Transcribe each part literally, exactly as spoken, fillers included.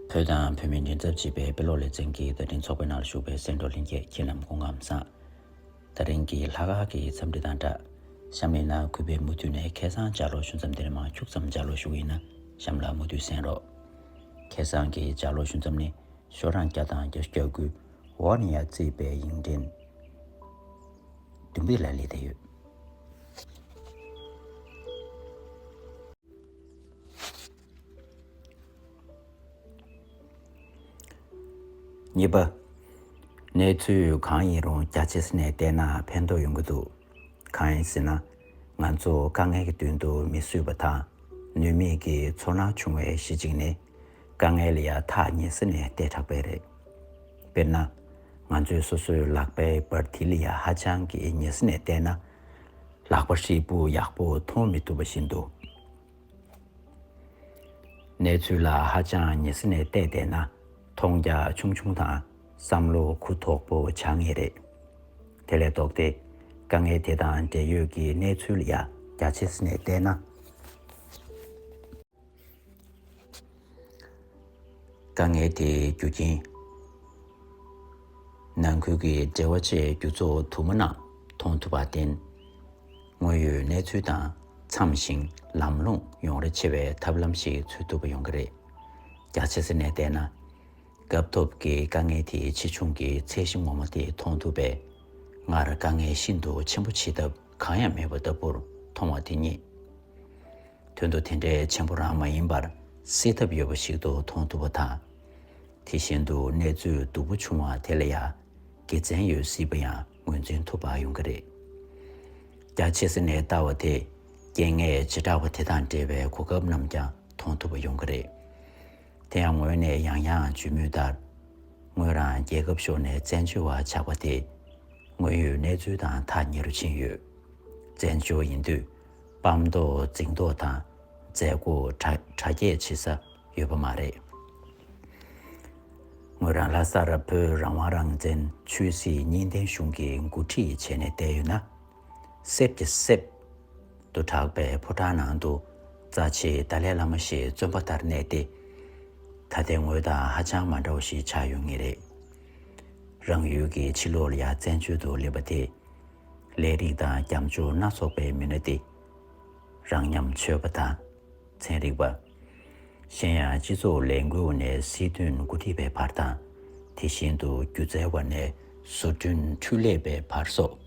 བོད་དང་བོད་མིའི་མགྲིན་ཚབ་ཅེས་པའི་དཔེ་ཀློག་ལེ་ཚན་གྱི་བརྡ་འཕྲིན་ཚོགས་པའི་ནང་ལ་ཞུགས་པའི་སེང་འབྲོག་ལྷན་རྒྱས་ཁྱེད་རྣམས་སྐུ་ཁམས་བཟང་། ད་རིང་གི་ལྷག་དཀར་གྱི་འཚམས་འདྲི་དང་སྦྲགས། གཤམ་གླིང་ནང་གུས་པས་མུ་མཐུད་ནས་ཁ་སང་ལྗགས་ཀློག་ཞུ་མཚམས་དེ་ནས་མར་ཁྱུག་ཙམ་ལྗགས་ཀློག་ཞུ་གི་ཡིན་ན། གཤམ་ལ་མུ་མཐུད་གསན་རོགས། ཁ་སང་གི་ལྗགས་ཀློག་ཞུ་མཚམས་ནི་ཤོག་གྲངས་བརྒྱ་དང་བརྒྱད་ཅུ་གྱ་དགུ། ཝར་ནི་ཡ་རྩིས་པའི་ཡིག་ཕྲེང་བདུན་པ་ལ་སླེབས་བསྡད་ཡོད། གཉིས་པ། གནས་ཚུལ་གང་ཡིན་རུང་རྒྱ་ཆེ་ས་ནས་བལྟས་ན་ཕན་ཐོགས་ཡོང་གི་འདུག་གང་ཡིན་ཟེར་ན། ང་ཚོ་དཀའ་ངལ་གྱི་མདུན་དུ་མི་བཟོད་པ་དང་ནུས་མེད་ཀྱི་ཚོར་སྣང་བྱུང་བའི་གཞི་གཅིག་ནི། དཀའ་ངལ་ལ་ཡ་ཐག་ཉེ་ས་ནས་བལྟས་དྲགས་པས་རེད། དཔེར་ན། ང་ཚོས་སོ་སོའི་ལག་པའི་འབར་མཐིལ་ལ་ཡ་ཧ་ཅང་གི་ཉེ་ས་ནས་བལྟས་ན། ལག་པ་ཧྲིལ་པོ་ཡག་པོ་མཐོང་མི་ཐུབ་པ་བཞིན་དུ། གནས་ཚུལ་ལ་ཧ་ཅང་ཉེ་ས་ནས་བལྟས་བསྡད་ན་མཐོང་རྒྱ་ཆུང་ཆུང་དང་བསམ་བློ་གུ་དོག་པོ་ཆགས་ངེས་རེད། དེ་ལས་ལྡོག་སྟེ་དཀའ་ངལ་དེ་དང་འབྲེལ་ཡོད་ཀྱི་གནས་ཚུལ་ལ་ཡ་རྒྱ་ཆེ་ས་ནས་བལྟས་ན། དཀའ་ངལ་དེའི་རྒྱུ་རྐྱེན། ནང་ཁུལ་གྱི་འབྲེལ་བ་བཅས་རྒྱུ་ཚོགས་དུ་མ་རྣམས་མཐོང་ཐུབ་པར་བརྟེན། དངོས་ཡོད་གནས་ཚུལ་དང་འཚམ་ཞིང་ལམ་ལྷོང་ཡོང་རེ་ཆེ་བའི་ཐབས་ལམ་ཞིག་འཚོལ་ཐུབ་པ་ཡོང་གི་རེད། རྒྱ་ཆེ་ས་ནས་བལྟས་ན། སྐབས་ཐོབ་ཀྱི་དཀའ་ངལ་དེའི་ཆེ་ཆུང་གི་ཚད་གཞི་ངོ་མ་དེ་མཐོང་ཐུབ་པས། སྔར་དཀའ་ངལ་ཤིན་ཏུ་ཆེན་པོ་ཆེ་སྟབས་གང་ཡང་མེད་པ་ལྟ་བུར་མཐོང་བ་དེ་ཉིད། དོན་དུ་དེ་འདྲའི་ཆེན་པོ་རང་མ་ཡིན་པར་སེལ་ཐབས་ཡོད་པ་ཞིག་ཏུ་མཐོང་ཐུབ་པ་དང་། དེ་བཞིན་དུ་གནས་ཚུལ་སྡུག་པོ་བྱུང་བ་དེ་ལ་ཡང་དགེ་མཚན་ཡོད་སྲིད་པ་ཡང་ངོས་འཛིན་ཐུབ་པ་ཡོང་གི་རེད། རྒྱ་ཆེ་ས་ནས་ལྟ་བ་དེ་རྐྱེན་ངན་བྱེ་བྲག་པ་དེ་དང་འབྲེལ་བའི་གོ་སྐབས་རྣམས་ཀྱང་མཐོང་ཐུབ་པ་ཡོང་གི་རེད། དེ་ཡང་ངོས་ནས་ཡང་ཡང་བརྗོད་མུས་ལྟར། ངོས་རང་རྒྱལ་ཁབ་ཤོར་ནས་བཙན་བྱོལ་བ་ཆགས་པ་དེ། དངོས་ཡོད་གནས་ཚུལ་དང་ཐག་ཉེ་རུ་ཕྱིན་ཡོད། བཙན་བྱོལ་ཡིན་དུས། སྤམ་མདོག་འཛིང་མདོག་དང་མཛད་སྒོ་གྲ་གྲ་རྒྱས་བྱེད་ས་ཡོད་པ་མ་རེད། ངོས་རང་ལྷ་སར་བོད་རང་དབང་རང་བཙན་ཆོས་སྲིད་གཉིས་ལྡན་གཞུང་གི་འགོ་ཁྲིད་བྱས་ནས་བསྡད་ཡོད་ན། གསེབ་ཀྱི་གསེབ་ཏུ་གྲགས་པའི་ཕོ་བྲང་ནང་དུ་རྩ་ཆེའི་ཏཱ་ལའི་བླ་མ་ཞིག་བཙོན་པ་ལྟར་གནས་ཏེ། ད་ལྟའི་ངོས་དང་ཧ་ཅང་མ་འདྲ་བ་ཞིག་ཆགས་ཡོད་ངེས་རེད། རང་ཡུལ་གྱི་ཕྱི་ལོགས་ལ་ཡང་བཙན་བྱོལ་དུ་སླེབས་པ་དེ། ལས་རིགས་དང་རྒྱབ་ལྗོངས་སྣ་ཚོགས་པའི་མི་སྣ་དེ། རང་ཉམས་ཆོད་པ་དང་། ཚན་རིག་པ། གཞན་ཡང་སྤྱི་ཚོགས་ལས་འགུལ་བ་ནས་སྲིད་དོན་འགོ་ཁྲིད་པའི་བར་དང་། དེ་བཞིན་དུ་སྒྱུ་རྩལ་བ་ནས་བཟོ་སྐྲུན་འཕྲུལ་ལས་པའི་བར་སོགས།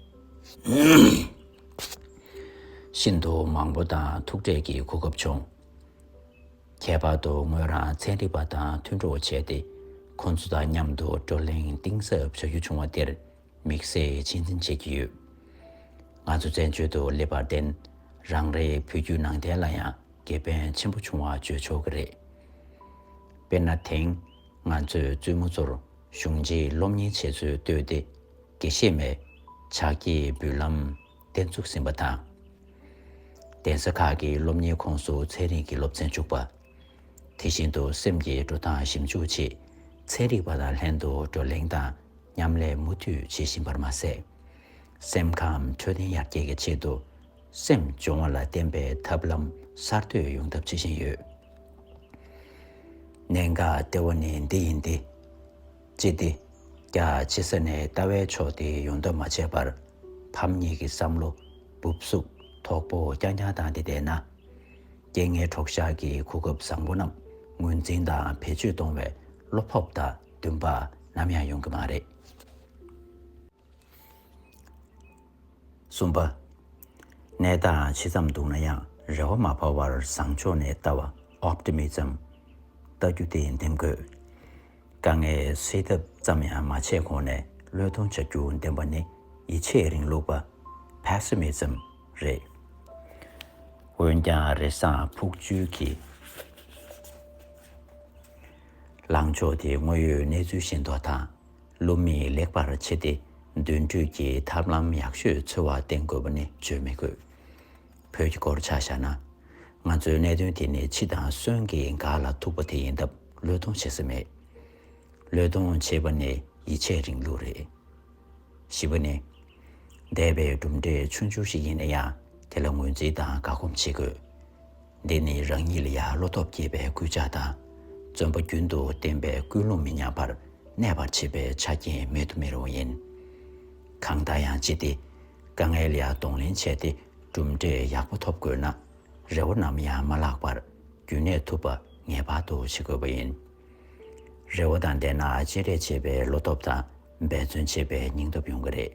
ཤིན་ཏུ་མང་པོ་དང་ཐུག་འཕྲད་ཀྱི་གོ་སྐབས་བྱུང་། ཁྱད་པར་དུ་ངོས་རང་ཚན་རིག་པ་དང་མཐུན་གྲོགས་བྱས་ཏེ། ཁོང་ཚོ་དང་མཉམ་དུ་བགྲོ་གླེང་གཏིང་ཟབ་བྱ་རྒྱུ་བྱུང་བ་དེར་དམིགས་བསལ་གཅེས་འཛིན་བྱེད་ཀྱི་ཡོད། ང་ཚོ་བཙན་བྱོལ་དུ་སླེབས་པར་བརྟེན། རང་རེའི་བོད་བརྒྱུད་ནང་བསྟན་ལ་ཡང་དགེ་ཕན་ཆེན་པོ་བྱུང་བ་བརྗོད་ཆོག་གི་རེད། དཔེར་ན། དེང་ང་ཚོས་བཙུན་མོ་ཚོར་གཞུང་ཆེའི་སློབ་གཉེར་བྱེད་ཚུལ་བསྟོད་དེ། དགེ་བཤེས་མའི་ཕྱག་བགྱིའི་འབུལ་ལམ་གཏན་ཚུགས་ཟིན་པ་དང་། གདན་ས་ཁག་གི་སློབ་གཉེར་ཁོངས་སུ་ཚན་རིག་གི་སློབ་ཚན་བཅུག་པ། དེ་བཞིན་དུ་སེམས་ཀྱི་འགྲོ་སྟངས་ཞིབ་འཇུག་ཆེད་ཚན་རིག་པ་དང་ལྷན་དུ་བགྲོ་གླེང་དང་མཉམ་ལས་མུ་མཐུད་བྱེད་བཞིན་པར་མ་ཟད། སེམས་ཁམས་འཕྲོད་བསྟེན་ཡར་རྒྱས་ཀྱི་ཆེད་དུ་སེམས་སྦྱོང་བ་ལ་བརྟེན་པའི་ཐབས་ལམ་གསར་གཏོད་ཡོང་ཐབས་བྱེད་བཞིན་ཡོད། གནད་འགག་ལྟེ་བ་ནི་འདི་ཡིན་ཏེ། སྤྱི་བདེ། རྒྱ་ཆེ་ས་ནས་ལྟ་བའི་ཕྱོགས་དེ་ཡོང་ཐབས་མ་བྱས་པར། ཕམ་ཉེས་ཀྱི་བསམ་བློ་སྦུབ་སུབ་དོག་པོ་རྐྱང་རྐྱང་བཏང་སྟེ་བསྡད་ན། རྐྱེན་ངན་གྲོགས་ཤར་གྱི་གོ་སྐབས་བཟང་པོ་རྣམས་ངོས་འཛིན་དང་བེད་སྤྱོད་གཏོང་བའི་བློ་སྤོབས་དང་འདུན་པ་ནམ་ཡང་ཡོང་གི་མ་རེད། གསུམ་པ། གནས་སྟངས་ཇི་ཙམ་སྡུག་ན་ཡང་རེ་བ་མ་བར་བར་བཟང་ཕྱོགས་ནས་ལྟ་བ། Optimism། ལྟ་རྒྱུ་དེ་འདེམས་དགོས། དཀའ་ངལ་སེལ་ཐབས་ཙམ་ཡང་མ་བྱས་གོང་ནས་བློས་གཏོང་བྱ་རྒྱུ་འདེམས་པ་ནི་ཡིད་ཆེས་རིང་ལུགས་པ། Pessimism། རེད། འོན་ཀྱང་རེ་བཟང་ཕུགས་བཅོལ་གྱི་ལངས་ཕྱོགས་དེ་དངོས་ཡོད་གནས་ཚུལ་བཞིན་དུ་དང་། བློ་མིག་ལེགས་པར་ཕྱེ་སྟེ་མདུན་སྐྱོད་ཀྱི་ཐབས་ལམ་ཡག་ཤོས་འཚོལ་བར་བརྟེན་དགོས་པ་ནི་བརྗོད་མི་དགོས། བོད་ཀྱི་སྐོར་ཆ་བཞག་ན། ང་ཚོའི་གནད་དོན་དེ་ནི་འཆི་དང་གསོན་གྱི་འགག་ལ་ཐུག་པ་དེ་ཡིན་སྟབས་བློས་གཏོང་བྱེད་ས་མེད། བློས་གཏོང་བྱེད་པ་ནི་ཡིད་ཆེས་རིང་ལུགས་རེད། བཞི་པ་ནི། འདས་པའི་གྲུབ་འབྲས་ཆུང་ཆུང་ཞིག་ཡིན་ན་ཡང་དེ་ལ་ངོས་འཛིན་དང་དགའ་སྒོམ་བྱེད་དགོས། འདི་ནི་རང་ཉིད་ལ་ཡང་བློ་སྟོབས་སྐྱེད་པའི་སྐུལ་ལྕག་དང་། བརྩོན་པ་རྒྱུན་དུ་བསྟེན་པས་ཀུན་སློང་མི་ཉམས་པར་གནས་པར་བྱེད་པའི་ཆ་རྐྱེན་མེད་དུ་མི་རུང་བ་ཡིན། གང་ལྟར་ཡང་ཅི་སྟེ་དཀའ་ངལ་ལ་ཡང་གདོང་ལེན་བྱས་ཏེ་གྲུབ་འབྲས་ཡག་པོ་ཐོབ་དགོས་ན། རེ་བ་ནམ་ཡང་མ་བརླག་པར་རྒྱུན་གནས་ཐུབ་པ་ངེས་པར་དུ་བྱེད་དགོས་པ་ཡིན། རེ་བ་དང་ལྡན་ན་སྤྱན་རས་གཟིགས་པའི་བློ་སྟོབས་དང་འབད་བརྩོན་བྱེད་པའི་སྙིང་སྟོབས་ཡོང་གི་རེད།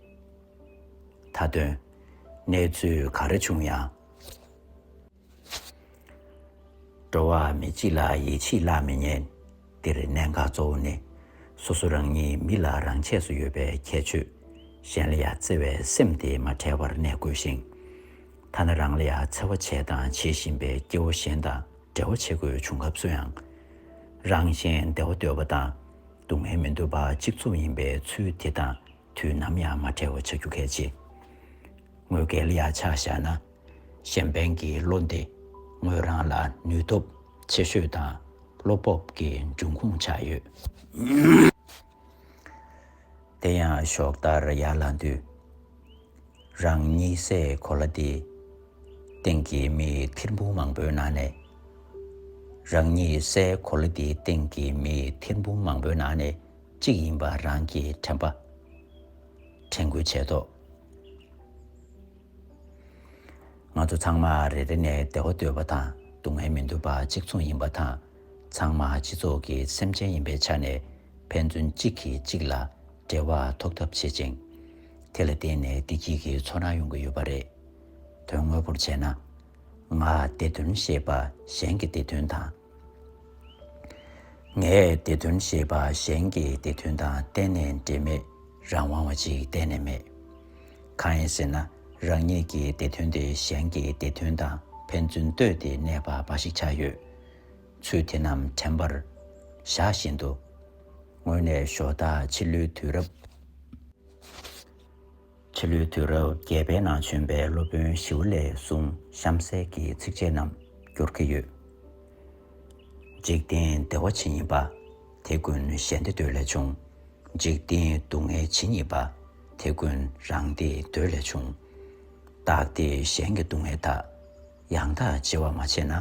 མཐའ་དོན། གནས་ཚུལ་ག་རེ་བྱུང་ཡང་། འགྲོ་བ་མི་གཅིག་ལ་ཡིད་ཆེས་བརླག་མི་ཉན། འདིར་གནད་འགག་གཙོ་བོ་ནི། སོ་སོ་རང་ཉིད་མི་ལ་རང་ཆས་སུ་ཡོད་པའི་ཁྱད་ཆོས། གཞན་ལ་ཡང་བརྩེ་བའི་སེམས་དེ་མ་བྲལ་བར་གནས་དགོས་ཤིང་། ཐ་ན་རང་ལ་ཡང་འཚེ་བ་བྱས་དང་བྱེད་བཞིན་པའི་སྐྱེ་བོ་གཞན་དང་འབྲེལ་བ་བྱེད་དགོས་བྱུང་སྐབས་སུ་ཡང་། རང་གཞན་བདེ་བ་འདོད་པ་དང་སྡུག་བསྔལ་མི་འདོད་པ་གཅིག་མཚུངས་ཡིན་པའི་ཚུལ་དེ་དང་དུས་ནམ་ཡང་མ་བྲལ་བ་བྱ་རྒྱུ་གལ་ཆེ། ངོས་འགལ་ལ་ཡང་ཆ་བཞག་ན། གཞན་ཕན་གྱི་བློ་འདི་ངོས་རང་ལ་ནུས་སྟོབས་ཆེ་ཤོས་དང་བློ་སྤོབས་ཀྱི་འབྱུང་ཁུངས་ཆགས་ཡོད། དེ་ཡང་ཞོགས་ལྟར་ཡར་ལངས་དུས། རང་ཉིད་སའི་གོ་ལ་འདི་སྟེང་གི་མི་ཐེར་འབུམ་མང་པོའི་ནང་ནས། རང་ཉིད་སའི་གོ་ལ་འདིའི་སྟེང་གི་མི་ཐེར་འབུམ་མང་པོའི་ནང་ནས་གཅིག་ཡིན་པ་རང་གི་དྲན་པ་དྲན་སྐུལ་བྱས་ཐོག། ང་ཚོ་ཚང་མ་རེ་རེ་ནས་བདེ་བ་འདོད་པ་དང་སྡུག་བསྔལ་མི་འདོད་པ་གཅིག་མཚུངས་ཡིན་པ་དང་། ཚང་མ་སྤྱི་ཚོགས་ཀྱི་སེམས་ཅན་ཡིན་པའི་ཆ་ནས་ཕན་ཚུན་གཅིག་གིས་གཅིག་ལ་འབྲེལ་བ་ཐོགས་ཐབས་བྱེད་ཅིང་། དེ་ལ་བརྟེན་ནས་བདེ་སྐྱིད་ཀྱི་ཚོར་སྣང་ཡོང་གི་ཡོད་པ་རེད། དོན་དངོས་པོར་བྱས་ན། ང་བདེ་དོན་ཞེས་པ་གཞན་གྱི་བདེ་དོན་དང་། ངའི་བདེ་དོན་ཞེས་པ་གཞན་གྱི་བདེ་དོན་དང་གཏན་ནས་འབྲེལ་མེད་རང་དབང་བ་ཅིག་གཏན་ནས་མེད། གང་ཡིན་ཟེར་ན། རང་ཉིད་ཀྱི་བདེ་དོན་དེ་གཞན་གྱི་བདེ་དོན་དང་ཕན་ཚུན་ལྟོས་ཏེ་གནས་པ་འབའ་ཞིག་ཆགས་ཡོད། ཚུལ་དེ་རྣམས་དྲན་པར་བཞག་བཞིན་དུ། སྔོན་ནས་ཞོ་སྟག་ཕྱི་ལོའི་དུས་རབས། ཕྱི་ལོའི་དུས་རབས་བརྒྱད་པའི་ནང་བྱོན་པའི་སློབ་དཔོན་ཞི་བ་ལྷས་གསུངས་གཤམ་གསལ་གྱི་ཚིགས་བཅད་རྣམས་བསྒྱུར་གྱི་ཡོད། འཇིག་རྟེན་བདེ་བ་ཇི་སྙེད་པ། དེ་ཀུན་གཞན་བདེ་འདོད་ལས་བྱུང་། འཇིག་རྟེན་སྡུག་བསྔལ་ཇི་སྙེད་པ། དེ་ཀུན་རང་བདེ་འདོད་ལས་བྱུང་། བདག་བདེ་གཞན་གྱི་སྡུག་བསྔལ་དག། ཡང་དག་བརྗེ་བ་མ་བྱས་ན།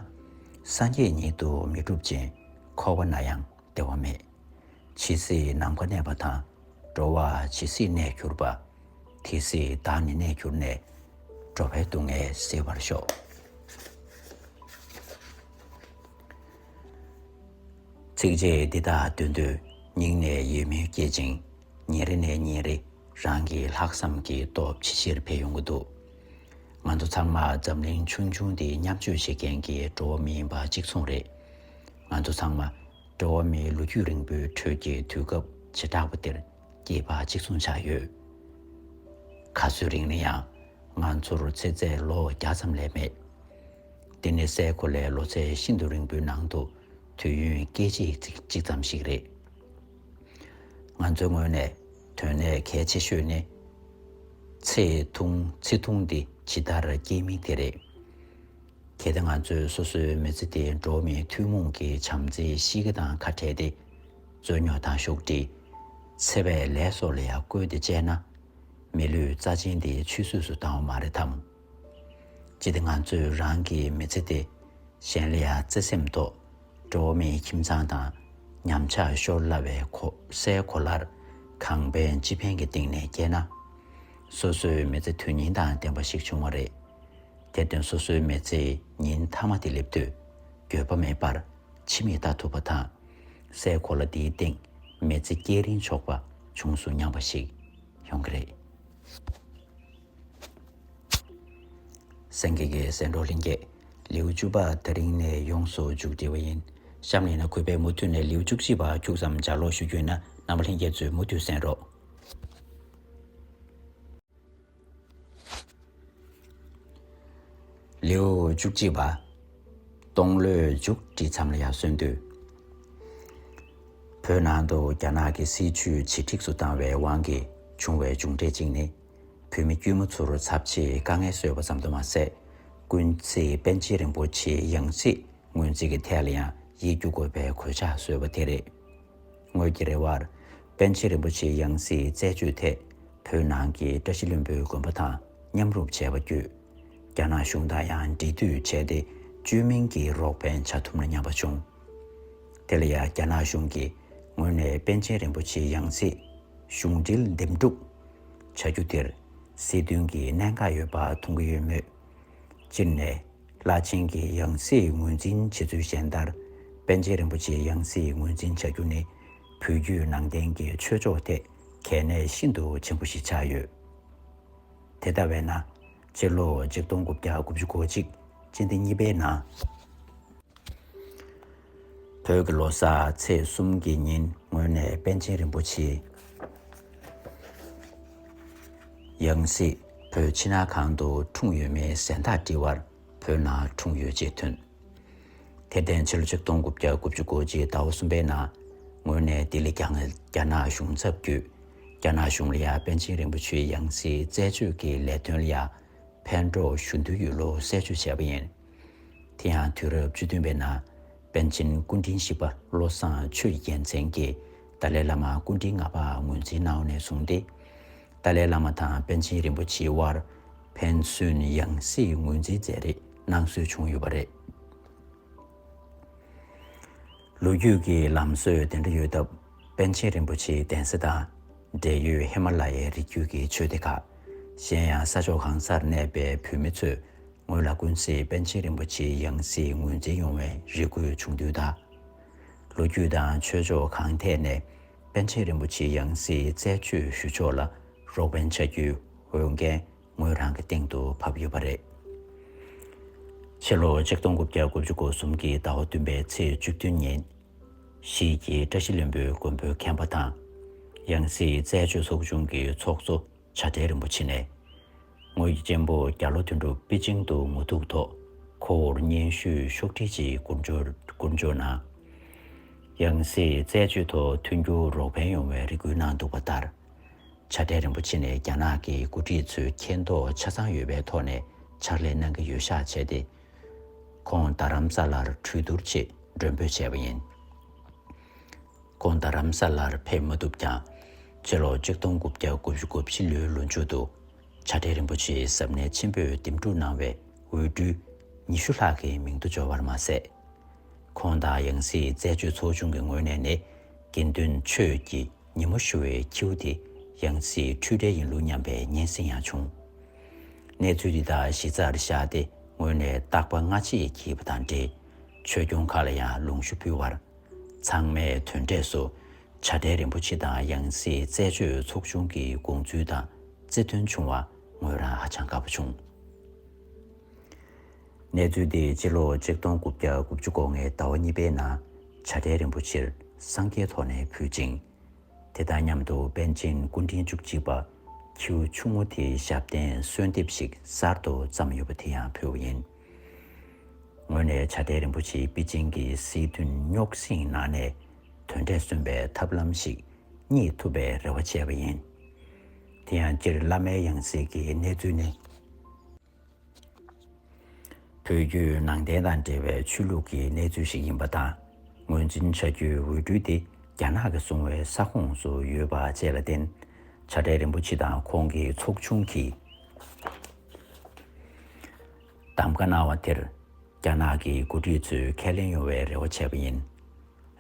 སངས་རྒྱས་ཉིད་དུ་མི་འགྲུབ་ཅིང་། འཁོར་བ་ན་ཡང་བདེ་བ་མེད། ཇི་སྲིད་ནམ་མཁའ་གནས་པ་དང་། འགྲོ་བ་ཇི་སྲིད་གནས་གྱུར་པ། དེ་སྲིད་བདག་ནི་གནས་གྱུར་ནས། འགྲོ་བའི་སྡུག་བསྔལ་སེལ་བར་ཤོག། ཚིགས་བཅད་འདི་དག་འདོན་དུས་སྙིང་ནས་ཡིད་སྨོན་སྐྱེད་ཅིང་། ཉིན་རེ་ནས་ཉིན་རེ་རང་གི་ལྷག་བསམ་གྱི་སྟོབས་ཇེ་ཆེར་འཕེལ་ཡོང་གི་འདུག། ང་ཚོ་ཚང་མ་འཛམ་གླིང་ཆུང་ཆུང་འདི་མཉམ་སྤྱོད་བྱེད་མཁན་གྱི་འགྲོ་བ་མི་ཡིན་པ་གཅིག་མཚུངས་རེད། ང་ཚོ་ཚང་མ་འགྲོ་བ་མིའི་ལོ་རྒྱུས་རིང་པོའི་ཁྲོད་ཀྱི་དུས་སྐབས་བྱེ་བྲག་པ་འདིར་སྐྱེས་པ་གཅིག་མཚུངས་ཆགས་ཡོད། ག་ཚོད་རིང་ན་ཡང་། ང་ཚོར་ཚེ་ཚད་ལོ་བརྒྱ་ཙམ་ལས་མེད། འདི་ནི་སའི་གོ་ལའི་ལོ་ཚད་ཤིན་ཏུ་རིང་པོའི་ནང་དུ་དུས་ཡུན་སྐད་ཅིག་གཅིག་ཙམ་ཞིག་རེད། ང་ཚོའི་ངོས་ནས་དོན་གནད་གལ་ཆེ་ཤོས་ནི། ཚེ་ཐུང་ཚེ་ཐུང་འདི་ཇི་ལྟར་སྐྱེ་མིན་དེ་རེད། གལ་ཏེ་ང་ཚོས་སོ་སོའི་མི་ཚེ་དེ་འགྲོ་བ་མིའི་ཐུན་མོང་གི་བྱམས་བརྩེའི་གཤིས་ཀ་དང་ཁ་བྲལ་ཏེ། རྩོད་རྙོག་དང་ཤུགས་དྲི། འཚེ་བའི་ལས་སོགས་ལ་ཡང་བཀོལ་ཏེ་སྤྱད་ན། མི་ལུས་རྩ་ཆེན་དེ་ཆུད་ཟོས་སུ་བཏང་བ་མ་རེད་དམ། ཅི་སྟེ་ང་ཚོས་རང་གི་མི་ཚེ་དེ་གཞན་ལ་ཡང་བརྩེ་སེམས་ཐོག་འགྲོ་བ་མིའི་ཁྱིམ་ཚང་དང་ཉམས་ཆག་ཤོར་སླ་བའི་གོ་སའི་གོ་ལར་གང་ཕན་ཅི་ཕན་གྱི་སྟེང་ནས་བསྐྱལ་ན། སོ་སོའི་མི་ཚེ་དོན་སྙིང་དང་ལྡན་པ་ཞིག་བྱུང་བ་རེད། དེར་བརྟེན་སོ་སོའི་མི་ཚེའི་ཉིན་མཐའ་མ་དེ་སླེབས་དུས་འགྱོད་པ་མེད་པར་ཕྱི་མིག་ལྟ་ཐུབ་པ་དང་། སའི་གོ་ལ་འདིའི་སྟེང་མི་ཚེ་སྐྱེལ་རིན་ཆོག་པ་བྱུང་སུ་མཉམ་པ་ཞིག་ཡོང་གི་རེད། སེང་གེ་གི་གསེར་སྒྲོག་ལྷན་རྒྱས། ལེའུ་བཅུ་པ་དེ་རིང་ནས་ཡོངས་སུ་མཇུག་སྒྲིལ་བ་ཡིན། གཤམ་ལ་ཡིན་ན་གུས་པས་མུ་མཐུད་ནས་ལེའུ་བཅུ་གཅིག་པ་ཁྱུག་ཙམ་ལྗགས་ཀློག་ཞུ་རྒྱུ་ཡིན་ན་རྣམ་པ་ལྷན་རྒྱས་ཚོས་མུ་མཐུད་གསན་རོགས། ལེའུ་བཅུ་གཅིག་པ། སྟོང་ལོའི་མཇུག་བསྒྲིལ་མཚམས་ལ་ཡར་སོན་དུས། བོད་ནང་དུ་རྒྱ་ནག་གི་སྲིད་བྱུས་ཇེ་འགྲིགས་སུ་བཏང་བའི་དབང་གིས་བྱུང་བའི་མཇུག་འབྲས་གཅིག་ནི། བོད་མི་དཀྱུས་མ་ཚོར་ཚབས་ཆེའི་དཀའ་ངལ་བཟོས་པ་ཙམ་དུ་མ་ཟད། ཀུན་གཟིགས་པཎ་ཆེན་རིན་པོ་ཆེའི་ཡང་སྲིད་སྔོན་རྩིས་ཀྱི་ཐད་ལ་ཡང་ཡིད་སྐྱོ་དགོས་པའི་གོད་ཆག་བཟོས་པ་དེ་རེད། ངོས་ཀྱི་རེ་བར། པཎ་ཆེན་རིན་པོ་ཆེའི་ཡང་སྲིད་རྩད་གཅོད་ཐད་བོད་ནང་གི་བཀྲ་ཤིས་ལྷུན་པོའི་དགོན་པ་དང་མཉམ་རུབ་བྱས་པ་བརྒྱུད། རྒྱ་ནག་གཞུང་དང་ཡང་འབྲེལ་མཐུད་བྱས་ཏེ་བཅོས་མིན་གྱི་རོགས་ཕན་བྱ་ཐུབ་ན་སྙམ་པ་བྱུང་། དེ་ལ་ཡང་རྒྱ་ནག་གཞུང་གིས་ངོས་ནས་པཎ་ཆེན་རིན་པོ་ཆེའི་ཡང་སྲིད་གཞུང་འབྲེལ་འདེམས་སྒྲུག་བྱ་རྒྱུ་དེར་སྲིད་དོན་གྱི་གནད་འགག་ཡོད་པ་མཐོང་གི་ཡོད་མོད། སྤྱིར་ནས་བླ་ཆེན་གྱི་ཡང་སྲིད་ངོས་འཛིན་བྱེད་ཚུལ་གཞན་ལྟར་པཎ་ཆེན་རིན་པོ་ཆེའི་ཡང་སྲིད་ངོས་འཛིན་བྱ་རྒྱུ་ནི་བོད་བརྒྱུད་ནང་བསྟན་གྱི་ཆོས་ཕྱོགས་ཐད་གལ་གནད་ཤིན་ཏུ་ཆེན་པོ་ཞིག་ཆགས་ཡོད། དེ་ལྟ་བས་ན་ཕྱི་ལོ་ཆིག་སྟོང་དགུ་བརྒྱ་དགུ་བཅུ་གོ་གཅིག་སྤྱི་ཟླ་གཉིས་པའི་ནང་བོད་ཀྱི་ལོ་གསར་ཚེས་གསུམ་གྱི་ཉིན་ངོས་ནས་པཎ་ཆེན་རིན་པོ་ཆེའི་ཡང་སྲིད་བོད་ཕྱི་ནང་གང་དུ་འཁྲུངས་ཡོད་མེད་གཟེངས་རྟགས་དྲི་བར་བོད་ནང་འཁྲུངས་ཡོད་ཅེས་ཐོན། དེར་བརྟེན་ཕྱི་ལོ་ཆིག་སྟོང་དགུ་བརྒྱ་དགུ་བཅུ་གོ་གཅིག་ཟླ་བ་གསུམ་པའི་ནང་ངོས་ནས་ལྡི་ལི་རྒྱ་རྒྱ་ནག་གཞུང་ཚབ་བརྒྱུད་རྒྱ་ནག་གཞུང་ལ་ཡང་པཎ་ཆེན་རིན་པོ་ཆེའི་ཡང་སྲིད་རྩད་གཅོད་ཀྱི་ལས་དོན་ལ་ཡང་ཕན་གྲོགས་ཞུ་འདོད་ཡོད་ལུགས་གསལ་བརྗོད་བྱས་པ་ཡིན། དེ་ཡང་དུས་རབས་བཅུ་བདུན་པའི་ནང་པཎ་ཆེན་སྐུ་ཕྲེང་བཞི་པ་བློ་བཟང་ཆོས་ཀྱི་རྒྱལ་མཚན་གྱིས་ཏཱ་ལའི་བླ་མ་སྐུ་ཕྲེང་ལྔ་པ་ངོས་འཛིན་གནང་བ་ནས་བཟུང་སྟེ། ཏཱ་ལའི་བླ་མ་དང་པཎ་ཆེན་རིན་པོ་ཆེའི་དབར་ཕན་ཚུན་ཡང་སྲིད་ངོས་འཛིན་མཛད་རེས་གནང་སྲོལ་བྱུང་ཡོད་པ་རེད། ལོ་རྒྱུས་ཀྱི་ལམ་སྲོལ་དེ་འདྲ་ཡོད་སྟབས་པཎ་ཆེན་རིན་པོ་ཆེའི་གདན་ས་དང་འབྲེལ་ཡོད་ཧི་མ་ལ་ཡའི་རི་རྒྱུད་ཀྱི་ཆོས་སྡེ་ཁག་གཞན་ཡང་ས་ཕྱོགས་གང་སར་གནས་པའི་བོད་མི་ཚོས་ངོས་ལ་ཀུན་གཟིགས་པཎ་ཆེན་རིན་པོ་ཆེའི་ཡང་སྲིད་ངོས་འཛིན་ཡོང་བའི་རེ་སྐུལ་བྱུང་དུས་དང་། ལོ་རྒྱུས་དང་ཆོས་ཕྱོགས་གང་ཐད་ནས་པཎ་ཆེན་རིན་པོ་ཆེའི་ཡང་སྲིད་རྩད་གཅོད་ཞུ་ཕྱོགས་ལ་རོགས་ཕན་བྱ་རྒྱུའི་འོས་འགན་ངོས་རང་གི་སྟེང་དུ་བབས་ཡོད་པ་རེད། ཕྱི་ལོ་ཆིག་སྟོང་དགུ་བརྒྱ་དགུ་བཅུ་གོ་གསུམ་གྱི་ཟླ་བ་བདུན་པའི་ཚེས་བཅུ་བདུན་ཉིན། གཞིས་ཀྱི་བཀྲ་ཤིས་ལྷུན་པོའི་མགོན་པོའི་མཁན་པོ་དང་། ཡང་སྲིད་རྩད་གཅོད་ཚོགས་ཆུང་གི་ཚོགས་གཙོ་བྱ་བྲལ་རིན་པོ་ཆེ་ནས། ངོས་ཀྱི་གཅེན་པོ་རྒྱ་ལོ་དོན་གྲུབ་པེ་ཅིང་དུ་ངོ་ཐུག་ཐོག་ཁོ་བོར་སྙན་ཞུ་ཤོག་དྲིལ་ཅིག་བསྐུར་འབྱོར་བསྐུར་འབྱོར་གནང་། ཡང་སྲིད་རྩད་གཅོད་ཐོག་མཐུན་འགྱུར་རོགས་ཕན་ཡོང་བའི་རེ་སྐུལ་གནང་འདུག་པ་ལྟར། བྱ་བྲལ་རིན་པོ་ཆེ་ནས་རྒྱ་ནག་གི་འགོ་ཁྲིད་ཚོའི་མཁྱེན་རྟོགས་ཆ་ཚང་ཡོད་པའི་ཐོག་ནས་ཕྱག་ལས་གནང་གི་ཡོད་ཤག་བྱས་ཏེ། ཁོང་རྡ་རམ་ས་ལར་གྲོས་བསྡུར་ཆེད་མགྲོན་འབོད་བྱས་པ་ཡིན། ཁོང་རྡ་རམ་ས་ལར་ཕེབས་མ་ཐུབ་ཀྱང་། ཕྱི་ལོ་ཆིག་སྟོང་དགུ་བརྒྱ་དགུ་བཅུ་གོ་བཞི་ལོའི་ལོ་མཇུག་ཏུ། བྱ་བྲལ་རིན་པོ་ཆེའི་གཟབ་ནན་ཆེན་པོས་འདེམས་སྒྲུག་གནང་བའི་འོས་སྤྲུལ་ཉི་ཤུ་ལྷག་གི་མིང་དུ་འབྱོར་བར་མ་ཟད། ཁོང་དང་ཡང་སྲིད་རྩད་གཅོད་ཚོགས་ཆུང་གི་ངོས་ནས་ནི། དགེ་འདུན་ཆོས་ཀྱི་ཉིན་མོ་ཞུ་བའི་ཁྱེའུ་དེ་ཡང་སྲིད་འཁྲུལ་བྲལ་ཡིན་ལུགས་སྙམ་པའི་སྙན་སེང་ཡང་བྱུང་། གནས་ཚུལ་འདི་དག་གཞི་རྩར་བཞག་སྟེ་ངོས་ནས་རྟག་པ་སྔ་རྗེས་བགྱིས་པ་དང་འབྲེལ། ཆོས་སྐྱོང་ཁག་ལ་ཡང་ལུང་ཞུ་ཕུལ་བར། ཚང་མས་དོན་འབྲས་སུ། བྱ་བྲལ་རིན་པོ་ཆེ་དང་ཡང་སྲིད་རྩད་གཅོད་ཚོགས་ཆུང་གི་དགོངས་ཚུལ་དང་བརྩི་མཐུན་བྱུང་བ་ངོས་རང་ཧ་ཅང་དགའ་པོ་བྱུང་། གནས་ཚུལ་འདི་སྤྱི་ལོ་ཆིག་སྟོང་དགུ་བརྒྱ་དགུ་བཅུ་གོ་ལྔའི་ཟླ་བ་གཉིས་པའི་ནང་བྱ་བྲལ་རིན་པོ་ཆེར་སངས་རྒྱས་ཐོག་ནས་ཕུལ་ཅིང་། དེ་དང་མཉམ་དུ་པཎ་ཆེན་སྐུ་ཕྲེང་བཅུ་གཅིག་པ་ཁྱེའུ་ཆུང་ངུ་དེའི་ཞབས་བརྟན་གསོལ་འདེབས་ཤིག་གསར་དུ་བརྩམས་ཡོད་པ་དེ་ཡང་ཕུལ་བ་ཡིན། ངོས་ནས་བྱ་བྲལ་རིན་པོ་ཆེའི་པེ་ཅིང་གི་སྲིད་དོན་རྙོག་ཟིང་ནང་ནས་དོན་འབྲས་སོན་པའི་ཐབས་ལམ་ཞིག་རྙེད་ཐུབ་པའི་རེ་བ་བྱས་པ་ཡིན། དེ་ཡང་སྤྱིར་བླ་མའི་ཡང་སྲིད་ཀྱི་གནས་ཚུལ་ནི། བོད་བརྒྱུད་ནང་བསྟན་དང་འབྲེལ་བའི་ཆོས་ལུགས་ཀྱི་གནས་ཚུལ་ཞིག་ཡིན་པ་དང་། ངོས་འཛིན་བྱ་རྒྱུའི་འོས་སྤྲུལ་དེ་རྒྱ་ནག་གིས་བཟུང་བའི་ས་ཁོངས་སུ་ཡོད་པ་བཅས་ལ་བརྟེན། བྱ་བྲལ་རིན་པོ་ཆེ་དང་ཁོང་གི་ཚོགས་ཆུང་གིས་གདམ་ག་གནང་བ་དེར། རྒྱ་ནག་གི་འགོ་ཁྲིད་ཚོས་ཁས་ལེན་ཡོང་བའི་རེ་བ་བྱས་པ་ཡིན།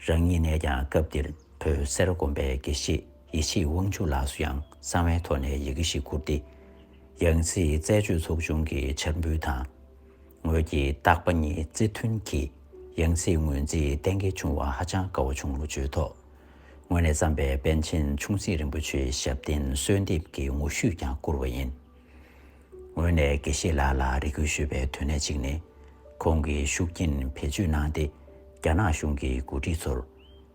རང་ཉིད་ནས་ཀྱང་སྐབས་དེར་བོད་སེ་ར་དགོན་པའི་དགེ་བཤེས་ཡེ་ཤེས་དབང་ཕྱུག་ལགས་སུ་ཡང་གསང་བའི་ཐོག་ནས་ཡི་གེ་ཞིག་བསྐུར་ཏེ། ཡང་སྲིད་རྩད་གཅོད་ཚོགས་ཆུང་གི་འཆར་འབུལ་དང་། ངོས་ཀྱིས་རྟག་པ་གཉིས་བརྩི་མཐུན་གྱིས་ཡང་སྲིད་ངོས་འཛིན་གཏན་འཁེལ་བྱུང་བ་ཧ་ཅང་དགའ་བོ་བྱུང་ལུགས་བརྗོད་ཐོག་ངོས་ནས་བརྩམས་པའི་པཎ་ཆེན་ཆུང་སྲིད་རིན་པོ་ཆེའི་ཞབས་བརྟན་གསོལ་འདེབས་ཀྱི་ངོ་བཤུས་ཀྱང་བསྐུར་བ་ཡིན། ངོས་ནས་དགེ་བཤེས་ལགས་ལ་རེ་སྐུལ་ཞུས་པའི་དོན་གནད་གཅིག་ནི། ཁོང་གིས་ཤུགས་རྐྱེན་བེད་སྤྱོད་གནང་སྟེ། རྒྱ་ནག་གཞུང་གི་འགོ་ཁྲིད་ཚོར།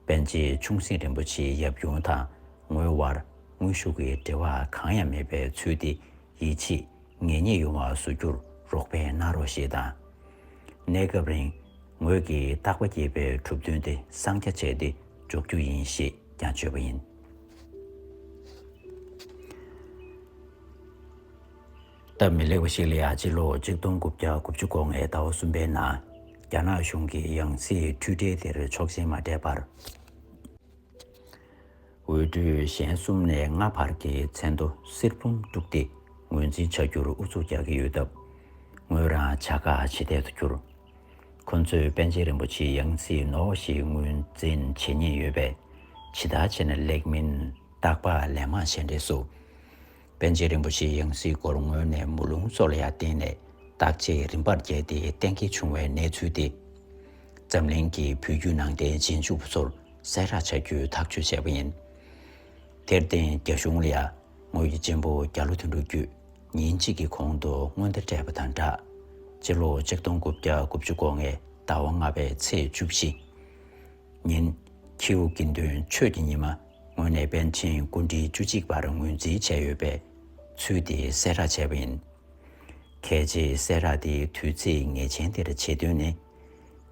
པཎ་ཆེན་ཆུང་སྲིད་རིན་པོ་ཆེའི་ཡབ་ཡུམ་དང་ངོས་དབར་དངོས་ཤུགས་ཀྱི་འབྲེལ་བ་གང་ཡང་མེད་པའི་ཚུལ་དེ་ཡིད་ཆེས་ངེས་རྙེད་ཡོང་བ་བཟོ་རྒྱུར་རོགས་ཕན་གནང་རོགས་ཞེས་དང་། གནས་སྐབས་རིང་ངོས་ཀྱིས་རྟག་པ་བསྐྱེད་པའི་གྲུབ་དོན་དེ་གསང་རྒྱ་བྱས་ཏེ་འཇོག་རྒྱུ་ཡིན་ཞེས་ཀྱང་བརྗོད་པ་ཡིན། སྟབས་མི་ལེགས་པ་ཞིག་ལ་ཡང་སྤྱི་ལོ་ཆིག་སྟོང་དགུ་བརྒྱ་དགུ་བཅུ་གོ་ལྔའི་ཟླ་བ་གསུམ་པའི་ནང་རྒྱ་ནག་གཞུང་གིས་ཡང་སྲིད་འཁྲུལ་བྲལ་དེར་ཆོག་མཆན་མ་སྤྲད་པར། འོས་སྤྲུལ་གཞན་གསུམ་ནས་ལྔ་བར་གྱི་མཚན་ཐོ་གསེར་བུམ་དཀྲུགས་ཏེ་ངོས་འཛིན་བྱ་རྒྱུར་ཨུ་ཚུགས་རྒྱག་གི་ཡོད་སྟབས། ངོས་རང་བྱ་དགའ་ཇེ་དལ་དུ་གྱུར། ཁོ་ཚོས་པཎ་ཆེན་རིན་པོ་ཆེའི་ཡང་སྲིད་ནོར་ཞིག་ངོས་འཛིན་བྱེད་ཉེན་ཡོད་པས། ཇི་ལྟར་བྱས་ན་ལེགས་མིན་བརྟག་པ་ལན་མང་བྱས་འབྲས་སུ། པཎ་ཆེན་རིན་པོ་ཆེའི་ཡང་སྲིད་སྐོར་ངོས་ནས་མུ་ལུང་སོགས་ལ་ཡང་བརྟེན་ནས་བརྟག་དཔྱད་རིམ་པར་བརྒྱབ་སྟེ་གཏན་འཁེལ་བྱུང་བའི་གནས་ཚུལ་དེ། འཛམ་གླིང་གི་བོད་བརྒྱུད་ནང་བསྟན་རྗེས་འཇུག་པ་ཚོར་གསལ་བསྒྲགས་བྱ་རྒྱུའི་ཐག་གཅོད་བྱས་པ་ཡིན། དེར་བརྟེན་རྒྱ་གཞུང་ལ་ཡང་ངོས་ཀྱི་གཅེན་པོ་རྒྱ་ལོ་དོན་གྲུབ་བརྒྱུད་ཉིན་གཅིག་གི་གོང་དུ་སྔོན་བརྡ་སྤྲད་པ་དང་སྦྲགས། ཕྱི་ལོ་ཆིག་སྟོང་དགུ་བརྒྱ་དགུ་བཅུ་གོ་ལྔའི་ཟླ་བ་ལྔ་པའི་ཚེས་བཅུ་བཞི་ཉིན་ཁྱེའུ་དགེ་འདུན་ཆོས་ཀྱི་ཉི་མ་ངོས་ནས་པཎ་ཆེན་སྐུ་ཕྲེང་བཅུ་གཅིག་པར་ངོས་འཛིན་བྱས་ཡོད་པའི་ཚུལ་དེ་གསལ་བསྒྲགས་བྱས་པ་ཡིན། གལ་ཆེའི་གསལ་བསྒྲགས་དེའི་དུས་ཚིགས་ངེས་ཅན་དེར་བྱེད་དོན་ནི།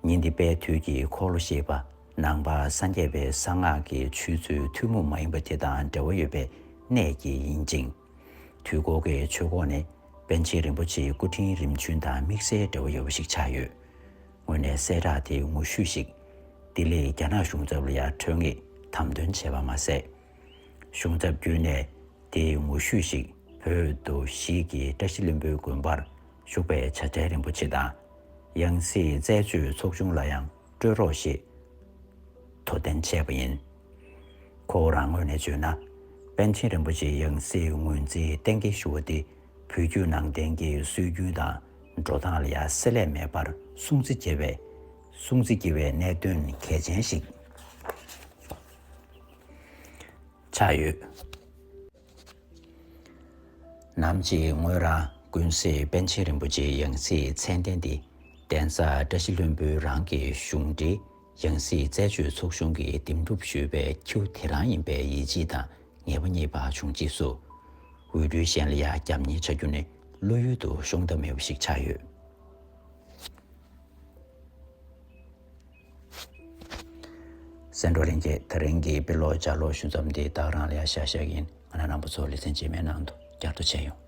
ཉིན་འདི་དཔལ་དུས་ཀྱི་འཁོར་ལོ་ཞེས་པ་ནང་པ་སངས་རྒྱས་པའི་གསང་སྔགས་ཀྱི་ཆོས་ཚུལ་ཐུན་མོང་མ་ཡིན་པ་དེ་དང་འབྲེལ་བ་ཡོད་པའི་གནད་ཀྱིས་ཡིན་ཅིང་། དུས་འཁོར་གྱི་ཆོས་སྐོར་ནི་པཎ་ཆེན་རིན་པོ་ཆེའི་སྐུ་ཕྲེང་རིམ་བྱོན་དང་དམིགས་བསལ་འབྲེལ་བ་ཡོད་པ་ཞིག་ཆགས་ཡོད། ངོས་ནས་གསལ་བསྒྲགས་དེའི་ངོ་བཤུས་ཤིག་ལྡི་ལིའི་རྒྱ་ནག་གཞུང་ཚབ་ལ་ཡང་འཕྲོད་བསྔགས་དམ་དོན་བྱས་པ་མ་ཟད། གཞུང་ཚབ་བརྒྱུད་ནས་དེའི་ངོ་བཤུས་ཤིག་བོད་དུ་གཞིས་ཀྱི་བཀྲ་ཤིས་ལྷུན་པོའི་དགོན་པར་བཞུགས་པའི་བྱ་བྲལ་རིན་པོ་ཆེ་དང་། ཡང་སྲིད་རྩད་གཅོད་ཚོགས་ཆུང་ལ་ཡང་སྤྲོད་རོགས་ཞེས་དོ་འགྲན་བྱས་པ་ཡིན། ཁོ་རང་ངོས་ནས་བརྗོད་ན། པཎ་ཆེན་རིན་པོ་ཆེའི་ཡང་སྲིད་ངོས་འཛིན་གཏན་འཁེལ་ཞུ་བ་དེ་བོད་བརྒྱུད་ནང་བསྟན་གྱི་སྲོལ་རྒྱུན་དང་འགྲོ་སྟངས་ལ་ཡང་བསྲེ་ལྷད་མེད་པར་སྲུང་བརྩི་བྱེད་པའི་སྲུང་བརྩི་བགྱི་བའི་གནད་དོན་གལ་ཆེན་ཞིག་ཆགས་ཡོད། ནམ་ཞིག་ངོས་རང་ཀུན་གཟིགས་པཎ་ཆེན་རིན་པོ་ཆེའི་ཡང་སྲིད་མཚན་ལྡན་དེ་གདན་ས་བཀྲ་ཤིས་ལྷུན་པོའི་རང་གི་གཞུང་འབྲེལ་ཡང་སྲིད་རྩད་གཅོད་ཚོགས་ཆུང་གིས་འདེམས་སྒྲུག་ཞུས་པའི་ཁྱེའུ་དེ་རང་ཡིན་པའི་ཡིད་ཆེས་དང་ངེས་པ་རྙེད་པ་བྱུང་རྗེས་སུ། འོས་སྤྲུལ་གཞན་ལ་ཡང་རྒྱབ་གཉེར་བྱ་རྒྱུ་ནི་བློ་ཡུལ་དུ་ཤོང་ཐབས་མེད་པ་ཞིག་ཆགས་ཡོད། སེང་འབྲོག་ལྷན་རྒྱས། དེ་རིང་གི་དཔེ་ཀློག་ལྗགས་ཀློག་ཞུ་མཚམས་འདི་ད་ག་རང་ལ་ཡང་བཞག་བཞག་ཡིན། ང་རང་རྣམ་པ་ཚོ་ལེ་ཚན་རྗེས་མའི་ནང་དུ་བསྐྱར་དུ་མཇལ་ཡོང་།